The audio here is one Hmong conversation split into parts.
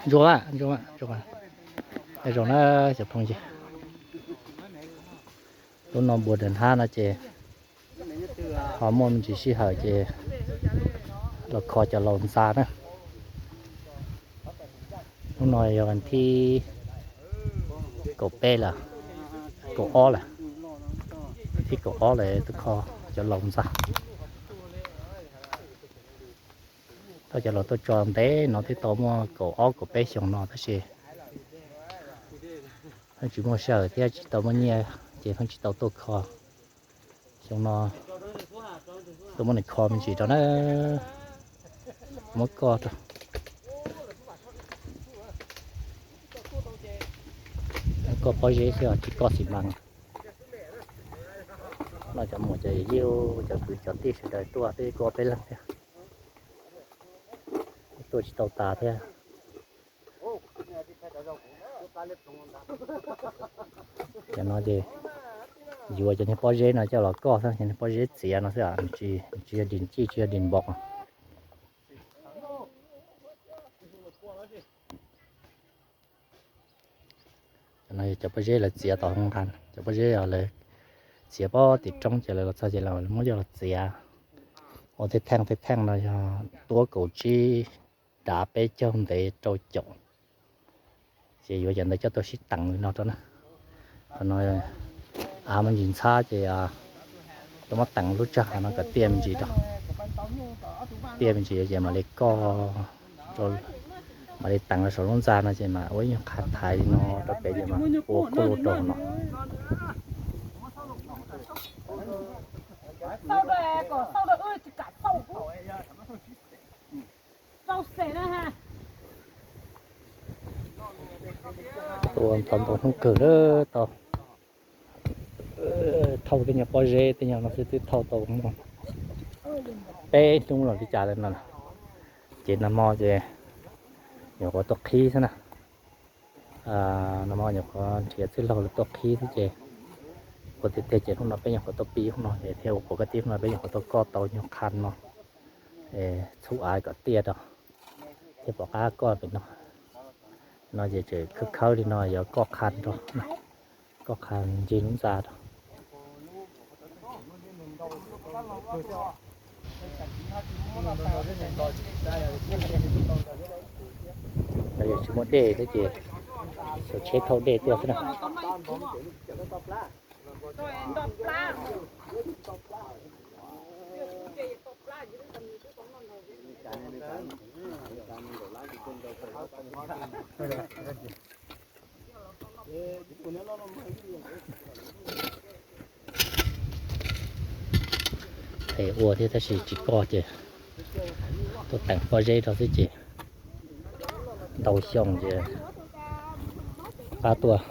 Ntsuag, ntsuag, ntsuag. Zoo na cov phooj ywg. Lub no npua daws hnab no ces ho muaj me ntsis sij hawm ces los kho cov laus ntxa na. Hnub no yog vas thib kaum peb lawm, kaum ob lawm, thib kaum ob lawm tuaj kho cov laus ntxa. Tau cov laus tuaj tso ntev no twb tau muaj kaum ob kaum peb xyoo no tab sis pheej tsis muaj sij hawm thiab tsis tau muaj nyiaj ces pheej tsis tau tuaj kho. Xyoo no tuaj muab nws kho me ntsis rau na, muab koj rau. Koj pob zeb xwb tsis koj xi mas. No cov muam cov yij cov kwv cov tij sawv daws tuaj peb koj peb leeg thiab. Tuaj tsis tau tas thiab. Cov no ces yuav cov niag pob zeb no coj los koj xwb, cov niag pob zeb txiav no xwb, tsis yog dis cij tsis yog dis npom. Cov no yog cov pob zeb lawv txiav tom hoob nqa, cov pob zeb lawv txiav pob tim roob ces lawv los txog ces lawv muab coj los txiav ua tej theej tej theej no yog tuab kaum tsib dav peb caug ntev rau caum. Ces yuav cov ntawd coj tuaj sib teem li no rau na. Qhov no av me ntsis ntxhab ces tuaj muab teem lub tsag no kom tiaj me ntsis rau. Tiaj me ntsis ces mam li koj, mam li teem rau saum lub ntxa no ces mam ua ib nyuag qha thaiv li no rau pem ces mam ua kuj lub rau no. Tua ntau ntau hnub kawg lawm tau thauj tej nyuag pob zeb tej nyuag no xwb twb thauj tau muaj peb hnub los li cas lawm no. Ces nag hmo ces nyuam qhuav tuaj qhib xwb na. Nag hmo nyuam qhuav nrhiav txwj laug los tuaj qhib xwb ces ua tiag tiag ces hnub no peb nyuam qhuav tuaj pib hnub no es thiaj ua quas kab tib hnub no peb nyuam qhuav tuaj koj tau nyuag qha no. Txhub av kom tiaj rau thiaj pom qab koj pem no. No ces tseem khawb khawb li no yuav koj qha rau, koj qha ncig lub ntxa rau. Yog tsis muaj dej thiab ces xyov tsheb thauj dej tuaj xwb na. Es ua thiab tab sis tsis koj ces tuaj teem pob zeb rau xwb ces ntau xyoo ces pab tuaj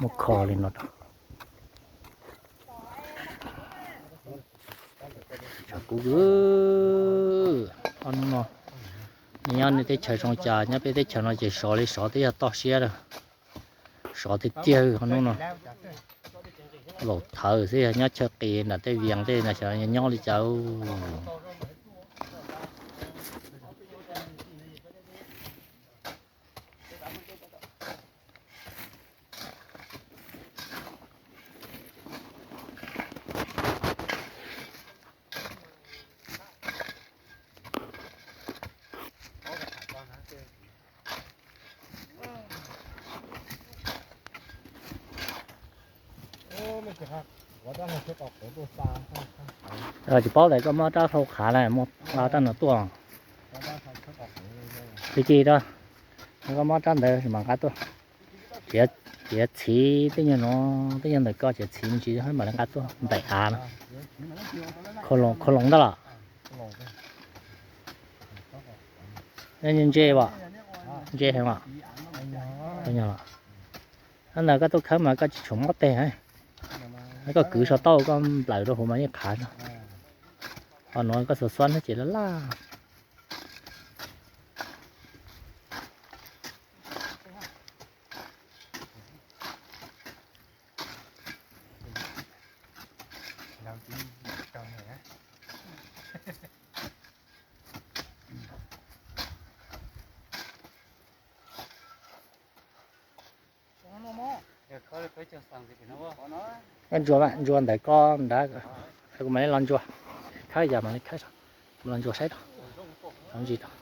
muab kho li no rau. Tshav kub, ob hnub no nyob nej teb chaws zoo cas, nyob peb teb chaws no ces sov li sov twb yog toj siab lawm. Sov tiag tiag ob hnub no. Laus thawv xwb yog nyob chaw qis nram tej vias tej no xyov nyob li cas. Tsis paub lawm, koj muab rab hlau qhav na, muab rab no tuaj. Tsis tsis rau, koj muab rab ntawd mas nqa tuaj. Txiav txhiv tej nyuag no, tej nyuag ntawm koj txiav txhiv me ntsis mam li nqa tuaj nplaim av no. Khau loos ntawd los? Ntse as? Ntse heev as? Ntawd koj tuaj khawb mas koj tsis tshua mob teg. Koj kwv so tau koj nplawm rau hauv mas yeej qhav no. Ho no koj xuas xuab thiab ces laj laj. Koj ntsuas mas, ntsuas ntawm koj nrad, kuv mam li los ntsuas. Khawb yam mam li khawb, los ntsuas saib tau.